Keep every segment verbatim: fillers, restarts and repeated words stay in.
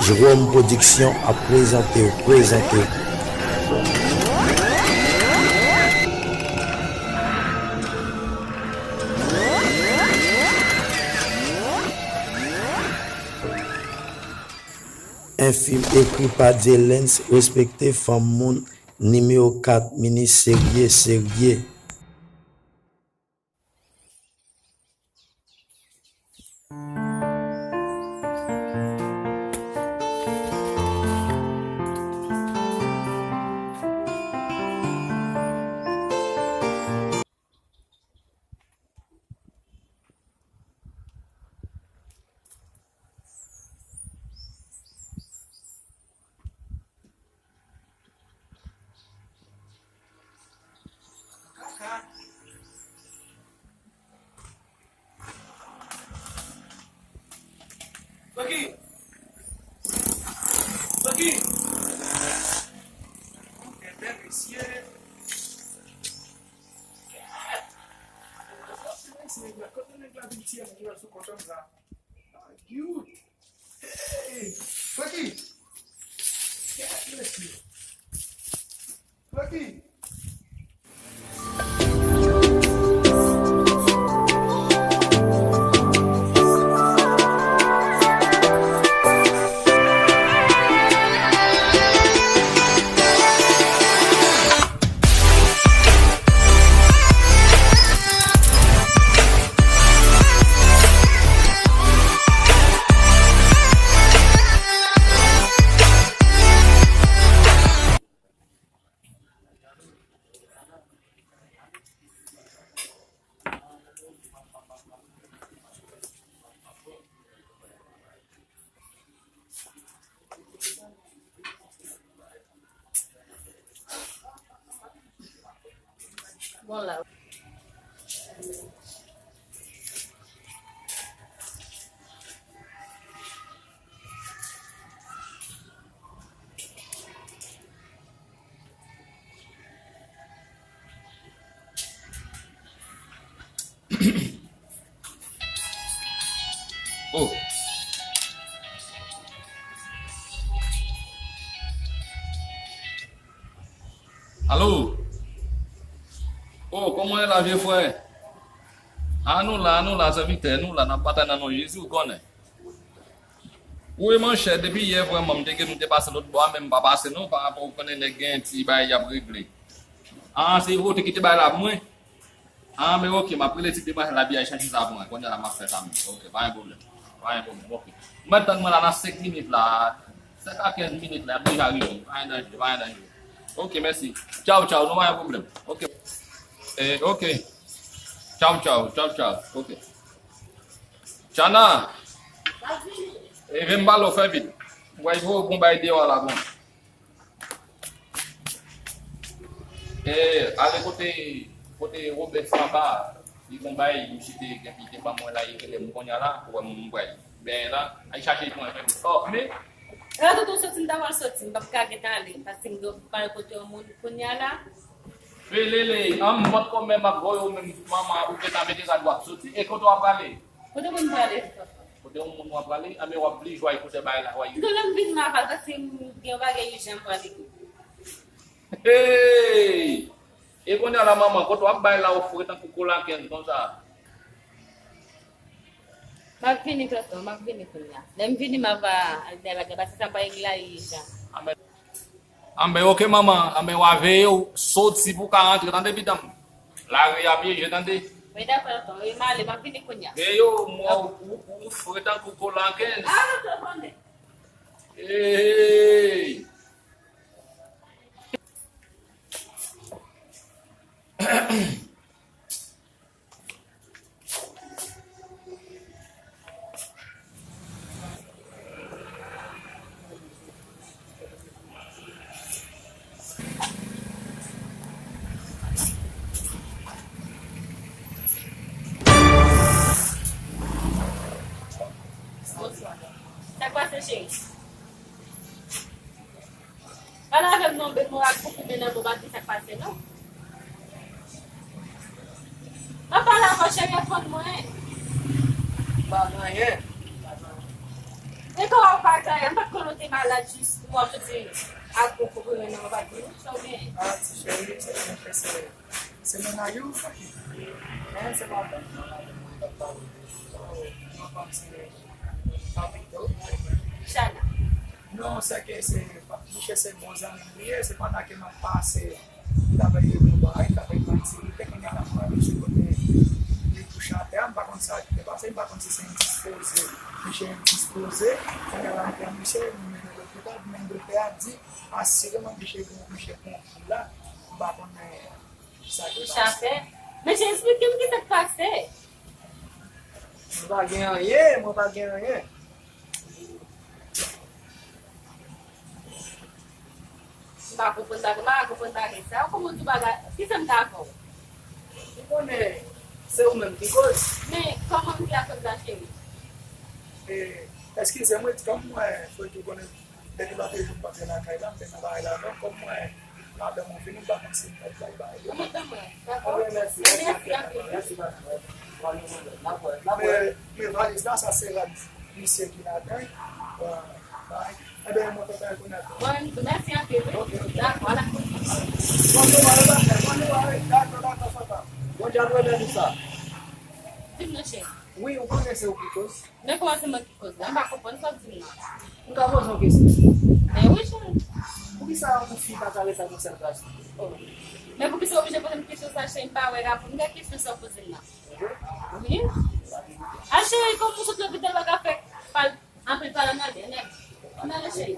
Jerome Production ap prezante w, prezante w. En fim ekri pa Dylan, respekte fanm moun, nimewo kat, minis serye, serye. Francky! Francky! Enben, mesye! Kote nèg la vin tire m sou kòtòn la? Ayou! Hey! Francky! Kèt, mesye! Francky! Bon la. Oh. Alo? Oh, kòman w ye la, vye frè? A, nou la, nou la, sèvitè, nou la, n ap batay nan non Jezi, ou konnen. Wi, monchè, depi yè, vrèman, m te gen, m te pase lòt bò a, men m pa pase non, pa rapò, ou konnen nèg gen ti bagay y ap regle. A, se ou te kite bagay la pou mwen? A, men oke, m ap rele ti demwazèl la, biyay chanje sa pou mwen. Kounye a la, m ap fè sa menm. Oke, pa gen pwoblèm. Pa gen pwoblèm, oke. Mwen tann mwen la nan senk minit la. Senk a kenz minit la, y ap deja rive. Pa gen danje, pa gen danje. Oke, mèsi. Tchaw, tchaw, nou pa gen pwoblèm. Oke. Eh, oke. Tchaw, tchaw, tchaw, tchaw. Oke. Tchana! Eh, vin m pale w, fè vit. Mwen voye w bon bay deyò a la, bon. Eh, ale kote, kote Wobès anba, li gon bay, misye te gen, li te ban mwen la, li rele m kounye a la, pou wè m pral benyen la. Al chache pou mwen, fè vit. Oh, men. E, tonton soti, m ta pral soti, m p ap ka gentan ale, paske m gen pral kote yon moun kounye a la. Felele, an m pòt kò menm ap voye w menm, manman, ou gentan mete rad w ap soti, e kote w ap prale? Kote moun prale? Kote yon moun w ap prale, anben w ap pli jwa ekoutè bay la, w a. Tonton, lè m vin m aval, paske m gen yon bagay ijan m prale. Hey! E kounye a la, manman, kote w ap bay la, ou fre tankou kola kenz konsa? M ap vini, tonton, m ap vini kounye a. Lè m vini, m ap al bay bagay, paske sa m pa regle la ijan. Anben, anben, oke, manman, anben, w a veye w, soti pou w ka rantre, tande, pitit mwen. Lari a pyeje, tande. Wi, dakò, tonton, wi, m ale, m ap vini kounye a. Veye w, mwen, ou, ou, ou fre tankou kola kenz. A, tonton, konnen. Hey! Bonswa. Sa k pase, cheri? Pale avè m non, bebe, mwen ak koukou men nan bon, pa di sa k pase non. M ap pale avè w, cheri, reponn mwen. Pa gen anyen. E E kòman w pa t la, m pa t konnen w te malad jis pou w ap di ak ou pou rele nan w pa t di w sa w genyen. Ah, ti cheri, se mennaj ou, men se madanm mwen, madanm mwen k ap pale. Oh, non, pa m se Papito. Chana. Non, se ke se, misye se bon zanmi m li ye, se pandan ke m ap pase. Li t ap regle yon bagay, li t ap regle yon aktivite, kounye a l ap pale sou kote li kouche atè a, m pa konn sa ki te pase, m pa konn si se endispoze, misye endispoze, kounye a l ap pran misye, li mennen lopital, men doktè a di, asireman misye gen, misye gen yon kou la, m pa konnen sa ki pase. Misye esplike m kisa k pase. Mwen pa gen anyen, mwen pa gen anyen. M pa konprann bagay, m pa konprann bagay sa. Kòman w di bagay, kisa m ta fè w? Ou konnen, se ou menm ki koz. Men, kòman m fè akoz la, cheri? E, eskize mwen, kòm mwen, frè ki konnen, depi lòt jou m pa t lakay la, m te nan bagay la, non, kòm mwen, madanm mwen vini, m pa konn si m mèt bay bagay yo. Ou mèt ban mwen, dakò? Anben, mèsi, mèsi anpil, wi. Mèsi, patnè. Men, men valiz la, sa se rad misye ki ladan l. Bon, bay. Enben, mwen kontan rekonèt ou. Bon, mèsi anpil, wi. Ok, ok. Dakò, ala. Bon, nou ale, patnè. Bon, nou ale. Dakò, dakò, papa. Bondye ap remet nou sa. Di m non, cheri. Wi, ou konnen se ou ki koz. Men kòman se mwen ki koz la? M pa konprann sa w di m nan. M ka poze yon kesyon? Men wi, cheri. Poukisa yon fi pa ka ret ak yon sèl gason? Oh. Men poukisa w oblije poze m kesyon sa, cheri? M pa wè rapò. M gen kesyon sa w poze m nan. Wi. A cheri, kòm ou sot lopital, ou pa ka fè pal, anpil pale nan lè, nèg. Ann ale, cheri.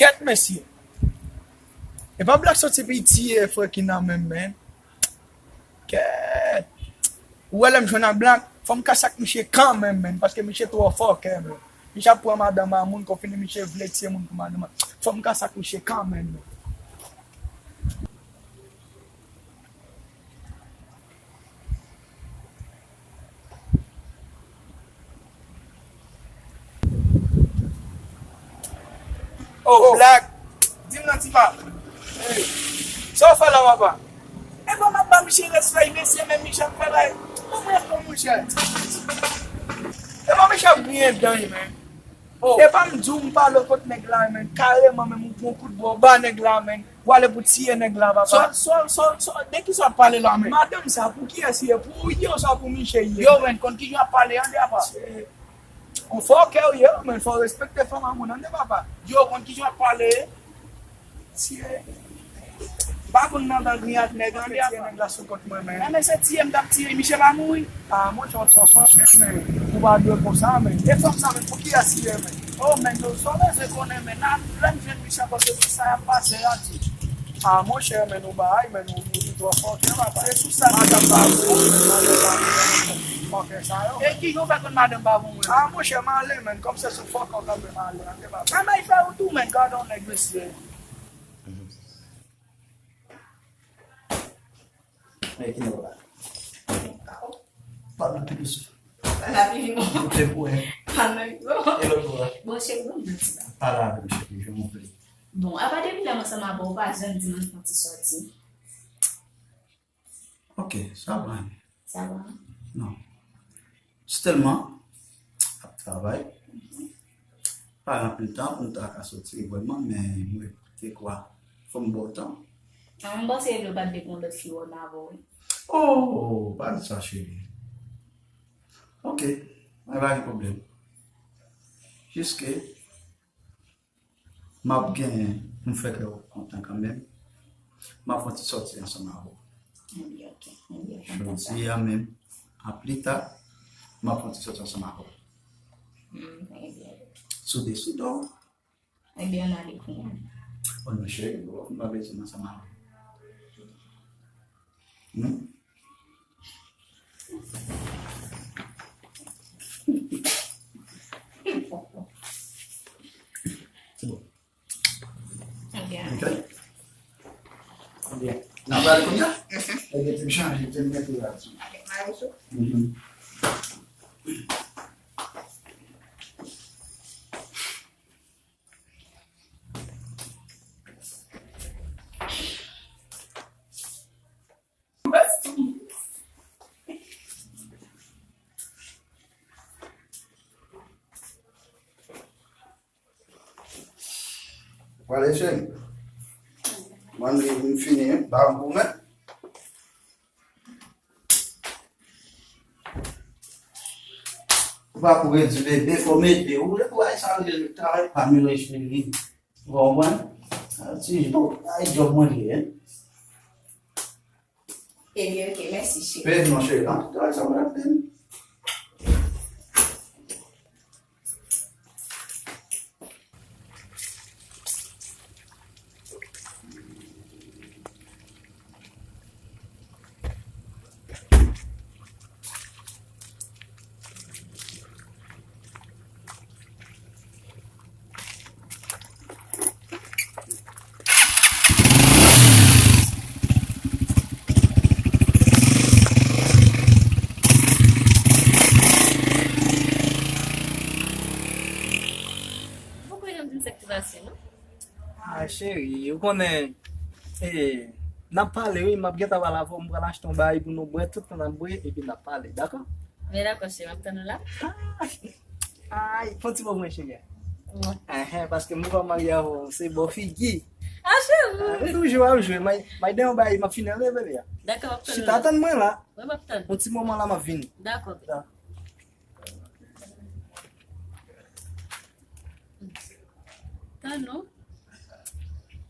Kèt, mesye. E pa blak soti piti, e frè ki nan menm, men. Kèt. Ou wè lè m jwenn ak blak, fò m kase ak misye kanmenm, men, paske misye twò fòkè, men. Misye ap pran madanm a moun, konfini misye vle tiye moun pou madanm a. Fò m kase ak misye kanmenm, men. Oh, oh, Black. Di m nan, tipa. Hey. Sa w fè la, papa? E bon, m ap ba misye respè, mesye, men misye ap fè bay. Bon, mwen, bon, monchè. E bon, misye ap griyen dan, men. Oh. E pa m di w m pale w kot nèg la, men. Kareman, men, ou pran kout bwa, w ba nèg la, men. W ale pou tiye nèg la, papa. So, so, so, so, de ki sa w ap pale la, men? Madanm sa, pou kiyès li ye? Pou ou ye, sa pou misye ye? Yo, men, konn kijan w ap pale, ande apa. Ou fòkè ou ye, men fò w respekte fanm a moun, ande papa. Yo, konn kijan w ap pale. Tiye. Baboun nan dan griyen ak nèg, ande apa. Tiye nèg la sou kont mwen, men. Nan, men se tiye m t ap tiye, misye pa mouri. Ah, monchè, w twò fòkè, men. Ou pa dwe konsa, men. E fanm sa, men, pou kiyès li ye, men? Oh, men, yo, sa w bezwen konnen, men. Nan, lè m jwenn misye, paske tout sa y ap pase a, ti. Ah, monchè, men, ou bay, men, ou, ou twò fòkè, papa. Se sou sa. Madanm pa bon, men, madanm pa bon. Fòkè sa yo. E kijan w fè konn madanm pa bon, men? Ah, monchè, m ale, men. Kòm se sou fòkè w kanpe, m ale, ande papa. Sa bay fè ou tou, men, gade yon nèg, mesye. Men ki nèg la? Pa nan pi sou. Pa nan pi bon. Te pou wè. Pa nan pi bon. E lòt bò a? Bon, cheri, bon, mèsi la. Pale avè m, cheri, jan w vle. Bon, apa depi lè m ansanm avè w, ou pa janm di m ann fè yon ti sòti? Ok, sa va. Sa va? Non. Sèlman, ap travay. Pa gen anpil tan pou m ta ka soti vrèman, men mwen te kwè fò m ba w tan. Ah, m panse Evlo pa t vle gen yon lòt fi wè m avè w, wi. Oh, pa di sa, cheri. Ok, mwen pa gen pwoblèm. Jiske m ap genyen pou m fè kè w kontan kanmenm. M ap fè yon ti sòti ansanm avè w. Ebyen, ok. Ebyen, jodi a menm, a pli ta, m ap fè yon ti sòti ansanm avè w. Hmm, ebyen. Si w deside, w. Ebyen, ann ale kounye a. Bon, monchè, m pa bezwen ansanm avè w. Hmm? Se bon. Ebyen. Ok. Ebyen. N ap ale kounye a? Mhm. Ebyen, te m chanje, te m mete la. Ok, m ale sou. Mhm. Pale, cheri. Mwen, m fini, wi. Ba m goumen. Ou pa pou redwi bebe, fò m ede w. Ou lè pou ay sa, travay pa m, cheri. Ou konprann? Ti jòb, ay jòb mwen li ye. Ebyen, oke, mèsi, cheri. Pèdi non, cheri. An, travay sa mwen ap fè. Poko janm di m sa k te pase, non? Ah, cheri, ou konnen, eh, n ap pale, wi, m ap gentan pale avè w, m pral achte yon bagay pou nou bwè, tout tan n ap bwè, epi n ap pale, dakò? Men dakò, cheri, m ap tann ou la. Ay, fè yon ti mo pou mwen, cheri. Wi. Enhen, paske m poko marye avè w, se bò figi. Ah, cheri. Ah, wi, toujou ap jwe, may, may de yon bagay, m ap fini anlè, bebe a. Dakò, m ap tann ou la. Chita, tann mwen la. Wi, m ap tann. Yon ti moman la, m ap vini. Dakò. Dakò. Tann ou?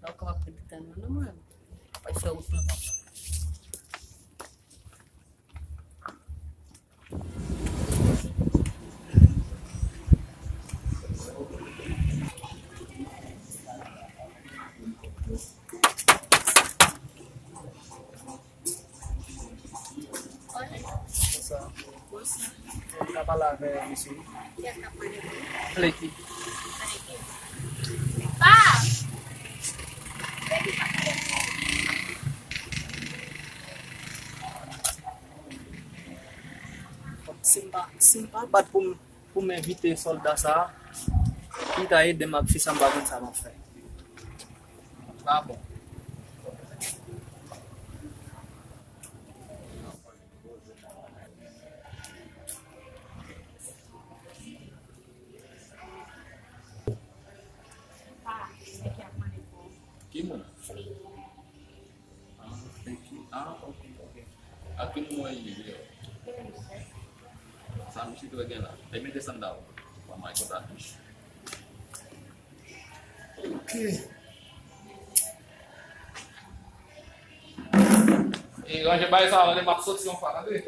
Ou kòmanse tann ou, non, mwen. Mwen fè wout mwen, papa. Bonswa. Bonswa. Mwen ka pale avè misye? Kiyès k ap pale? Fleky. Fleky. Pa! Fleky pa pale. Si m pa, si m pa bat pou m pou m envite sòlda sa a, ki ta ede m ak fi sa, m pa konn sa m ap fè. Pa bon. Ki moun? Ah, thank you. Ah, ok, ok. A ki nimewo li ye? Sa misye dwe gen la. Li mete sandal. Manman, e konsa. Ok. E ranje bay sa, ranje m ap soti yon fwa, tande.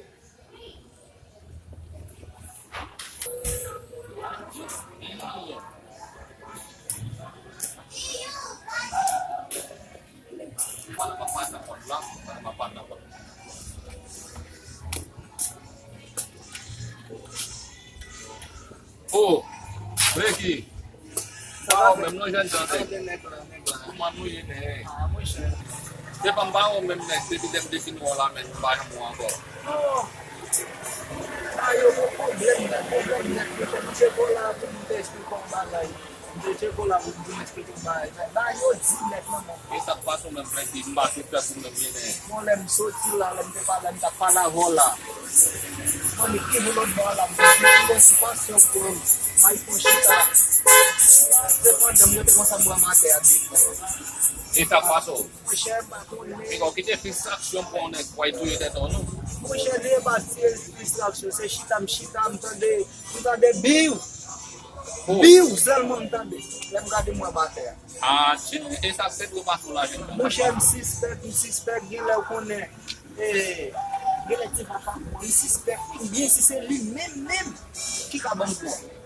Oh, Becky. Sa va, menm non, jèn jan, nèg. Kòman nou ye, nèg? Se pa m pa wè w menm, nèg, depi lè m te fin wè w la, men m pa janm wè w ankò. Non. Sa yo gon pwoblèm, nèg, pwoblèm nèt, mesye. M te ko la pou m te eksplike w bagay. M te tcheke w la pou m te eksplike w bagay. Men bagay yo di nèt, non, non. E sa k pase w menm, Becky? M pa te fè pou menm, men. Bon, lè m soti la, lè m te pale, m t ap pale avè w la. Mwen, li ki boulot bò la, m te di, m te sou pansyon pou m. May fon chita. Se pandan m rete konsa, m pran matè a devan. E sa k pase w? Monchè, m pa konnen. Piga w kite fristrasyon pran w nèg, w ay touye tèt ou, non. Monchè, li e pa ti fristrasyon, se chita m chita, m tande, m tande biw. Oh. Biw sèlman m tande. Lè m gade m wè m atè a. Ah, tchè, e sa k te dwe pase w la, jèn gason. Monchè, m sispèk, m sispèk, genlè w konnen. E, genlè ti vakabon, m sispèk, oubyen si se li menm, menm, ki ka ban m kou a.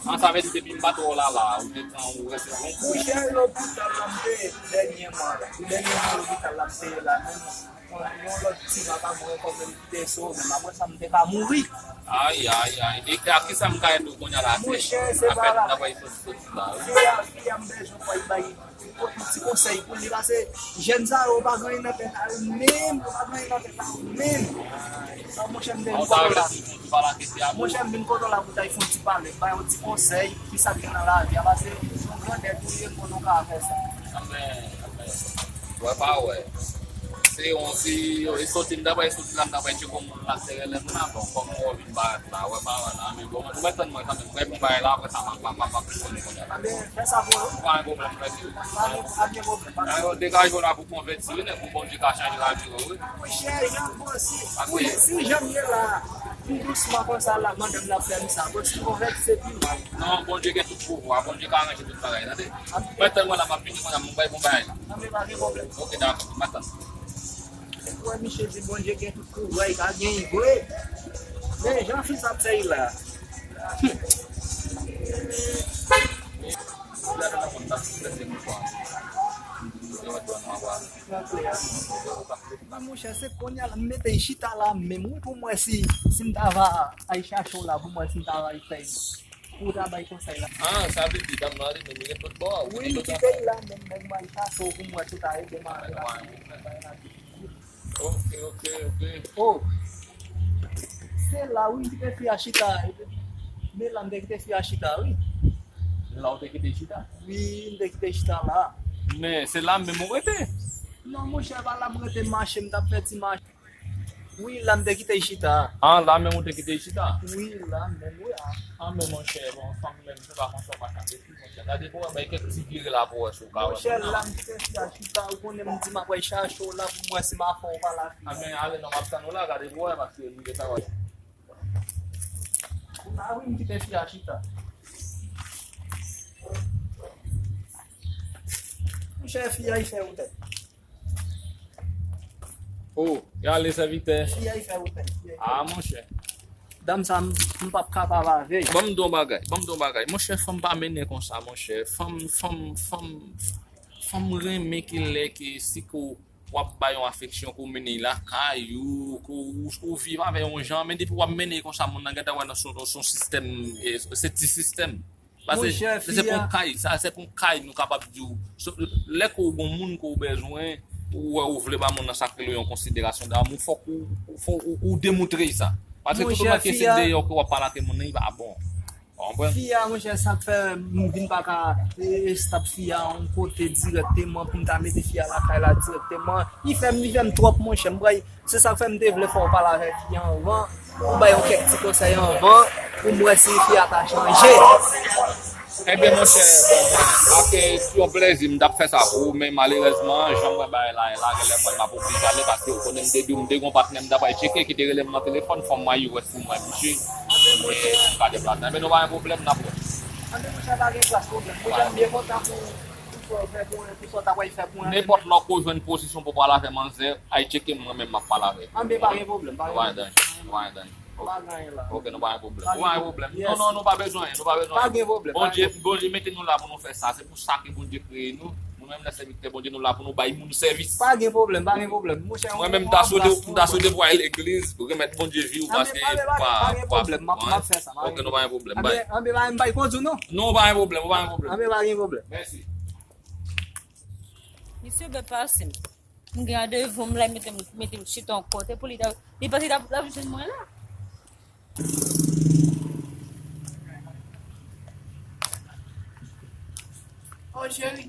Ah, sa vle di depi m pa t wè w la, la, ou te pran, ou rete yon kou. Monchè, lopital la, m te, dènyèman, dènyèman lopital la, m te ye la, menm, yon lòt ti vakabon ankò menm ki te sove m, apre sa, m te ka mouri. Ay, ay, ay. E a kisa m ka ede w kounye a la? Monchè, se pa la. Afè travay soti, soti la, wi. Fi a, fi a, m bezwen pou l bay ti konsèy pou li, paske jèn sa yo pa gen anyen nan tèt a yo menm, yo pa gen anyen nan tèt a yo menm. Sa, monchè, m te vin kote w la. Monchè, m vin kote w la pou ta fè yon ti pale, bay yon ti konsèy, kisa k gen nan lavi a, paske se yon grandèt ou ye, m konnen w ka fè sa. Amèn, amèn. Wè pa wè. Se yon ti, e soti m ta pral soti la, m ta pral tcheke yon moun la, se rele m la, bon, kòm ou vin ba la, wè pa wè la, men bon, ou mèt tann mwen kanmenm, mwen pou bay la, apre sa, m ap, m ap, m ap konnen kounye a la. Men, fè sa pou ou. Pa gen pwoblèm, frè. Pa gen, pa gen pwoblèm, pa gen pwoblèm. Degaje w la pou konvèti, wi, nèg, pou Bondye ka chanje lavi w, wi. Monchè, jan m panse, wi, si jan m ye la, m dousman konsa la, madanm nan ap fè m sa, bon, si konvèti, se pi mal. Non, Bondye gen tout pouvwa, Bondye ka ranje tout bagay, tande. Mwen tann mwen la, m ap vini, mwen, m bay bon bagay la. Anben, pa gen pwoblèm. Ok, dakò, m ap tann. Ou wè, misye di Bondye gen tout pouvwa, li ka genyen vre. Men, jan fi sa ap fè l la. Hmm. Monchè, se kounye a la, m mete l chita la menm, wi, pou m wè si, si m ta va al chache w la, pou m wè si m ta va al fè. Pou w ta bay konsèy la. Ah, sa vle di dam nan li menm li gen tout bò. Wi, m kite l la, men nèg m al chache w pou m wè si w ta ede m avè l. Ok, ok, ok. Oh. Se la, wi, m kite fi a chita. Men la, m te kite fi a chita, wi. La, ou te kite chita? Wi, m te kite chita la. Men se la menm ou rete? Non, monchè, pa la m rete, mache, m t ap fè ti mache. Wi, la m te kite chita. Ah, la menm ou te kite chita? Wi, la menm, wi, a. Ah, men monchè, bon, fanm menm, se pa konsa w pa ka fè fi, monchè. Gade pou wè, bay kèk ti vire la pou wè si w ka wè. Monchè, la m kite fi a chita, ou konnen m di m ap al chache w la pou m wè si m a fè w pale a fi a. Ah, men ale non, m ap tann ou la, gade pou wè, paske m gentan wè. La, wi, m kite fi a chita. Monchè, fi a, li fè ou tèt. Oh, y ale sèvitè. Fi a, li fè ou tèt. Ah, monchè. Dam sa, m, m p ap kapab avè l. Ban m di w yon bagay, ban m di w yon bagay. Monchè, fanm pa mennen konsa, monchè. Fanm, fanm, fanm, fanm renmen ki lè ke si ke w ap bay yon afeksyon, ke w mennen l lakay ou, ke w, ou viv avè yon jan, men depi w ap mennen l konsa, moun nan gentan wè nan son, son sistèm, eh, se ti sistèm. Paske se, se pou yon kay, sa, se pou yon kay nou kapab di w. So, lè ke w gon moun ke w bezwen, ou wè ou vle ba moun nan sa k rele yon konsiderasyon damou, fòk ou, fòk ou, ou demontre sa. Paske tout moun ki se deyò ke w ap pale ak moun nan, li pa bon. Ou konprann? Fi a, monchè, sa k fè m vin pa ka, e, stop fi a yon kote dirèkteman pou m ta mete fi a lakay la dirèkteman. Li fè m, li fè m twòp, monchè, m pral Se sa k fè m te vle fè w pale avèk fi a anvan, pou bay yon kèk ti konsèy anvan, pou m wè si fi a ta chanje. Ebyen, monchè, bon, mwen, ak yon plèzi, m t ap fè sa pou ou, men malerèzman, jan m wè bagay la ye la, genlè mwen m ap oblije ale, paske ou konnen m te di w, m te gon patnè m t ap al tcheke, ki te rele m nan telefòn, fò m al wè si m wè misye, e m ka deplase. Ebyen, nou pa gen pwoblèm, n ap wè. Anben, monchè, pa gen plas pwoblèm. Monchè, m byen kontan pou, pou sa w fè pou mwen, pou sa w ta pral fè pou mwen. Nenpòt lè w jwenn pozisyon pou w pale avè manzè, Ay tcheke m, mwen menm m ap pale avèk ou. Anben, pa gen pwoblèm, pa gen pwoblèm. Nou pa gen danje, nou pa gen danje. Ok, nou pa gen pwoblèm. Nou pa gen pwoblèm. Non, non, nou pa bezwen anyen, nou pa bezwen anyen. Pa gen pwoblèm. Bondye, Bondye mete nou la pou nou fè sa. Se pou sa ke Bondye kreye nou. Nou menm lè sèvitè Bondye, nou la pou nou bay moun sèvis. Pa gen pwoblèm, pa gen pwoblèm. Monchè, mwen menm, m ta swete, m ta swete pou w al legliz, pou remèt Bondye vi w, paske pa, pa gen pwoblèm, m ap, m ap fè sa. Ok, nou pa gen pwoblèm. Anben, anben, pa gen, pa gen kondisyon, non. Non, pa gen pwoblèm, pa gen pwoblèm. Anben, pa gen pwoblèm. Mèsi. Misye bèt pase m. M gen randevou m la, mete m, mete m chita yon kote pou li ta, li panse li t ap, l ap jwenn mwen la. Oh, cheri.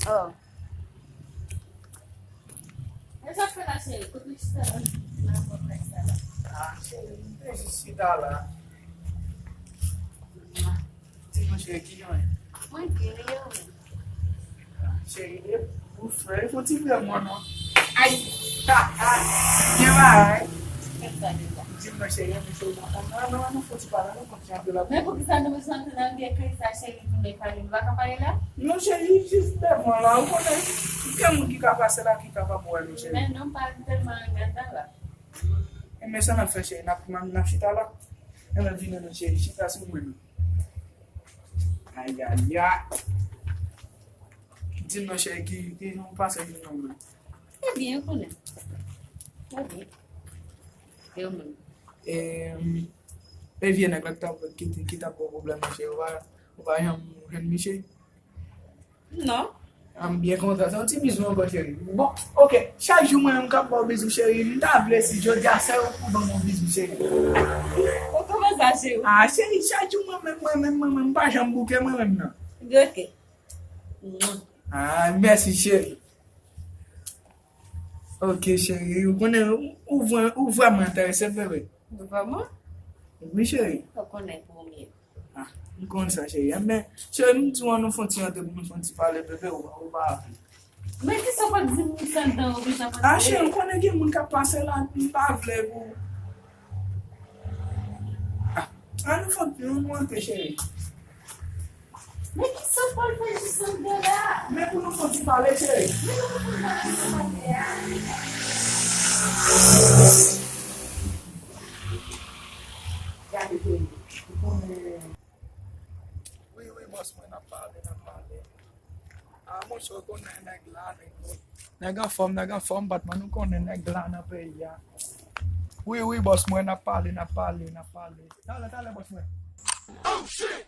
Oh. E sa k fè la, cheri? Kote w chita la? Nan kòt nèg sa la. Ah, cheri, m te jis chita la. Di mwen, cheri, kijan w ye? Mwen byen, e ou menm? Cheri, e pou frè, e pou ti frè mwen non. Ay! Ha, ha! Byen bagay. Fè sa deja. Di mwen, cheri, e mwen cheri, mwen konn nan, nan, nan, fò ti pale, nan, konn ti antre la. Men poukisa nou bezwen antre nan vye kay sa, cheri, pou nou pale, nou pa ka pale la? Non, cheri, jis devan la, ou konnen, gen moun ki ka pase la, ki kapab wè nou, cheri. Men non, pa tèlman angajan la. E men sa n ap fè, cheri, n ap, n ap chita la. E men vini non, cheri, chita sou mwen non. Ayaya. Di m non cheri, ki, ki jan w pase jounen w menm? Trè byen, ou konnen. Trè byen. E ou menm? E, e vye nèg la ki t ap, ki, ki t ap ba w pwoblèm nan cheri, ou pa, ou pa janm jwenn misye? Non. A, m byen kontan. Se yon ti bizou ankò, cheri. Bon, ok. Chak jou mwen menm k ap ba w bizou, cheri. M ta vle si jodi a sèl ou k pou ban m yon bizou, cheri. Ou kòmanse a, cheri. A, cheri, chak jou mwen menm, mwen menm, mwen menm, m pa janm bouke mwen menm, non. Ok. Ah, mèsi, cheri. Ok, cheri, ou konnen, ou, ou vrè-, ou vrèman enterese m, bebe. Vrèman? Wi, cheri. Ou konnen premye. Ah, m konn sa, cheri. Men, cheri, m di w an nou fè yon ti rantre pou nou fè yon ti pale, bebe, ou, ou pa. Men ki sa w pa di moun sa dan ou deja pa Ah, cheri, ou konnen gen moun k ap pase la, m pa vle pou. Ah, an nou fè yon ti rantre, cheri. Men ki sa w pral fè jis andan la? Men pou nou fè yon ti pale, cheri. Men nou pou pale sa maten a. Gade, cheri, ou konnen. Wi, wi, bòs mwen, n ap pale, n ap pale. Ah, monchè, ou konnen nèg la, nèg yo. Nèg anfòm, nèg anfòm, patman, nou konnen nèg la nan peyi a. Wi, wi, bòs mwen, n ap pale, n ap pale, n ap pale. Talè, talè, bòs mwen. Oh, shit!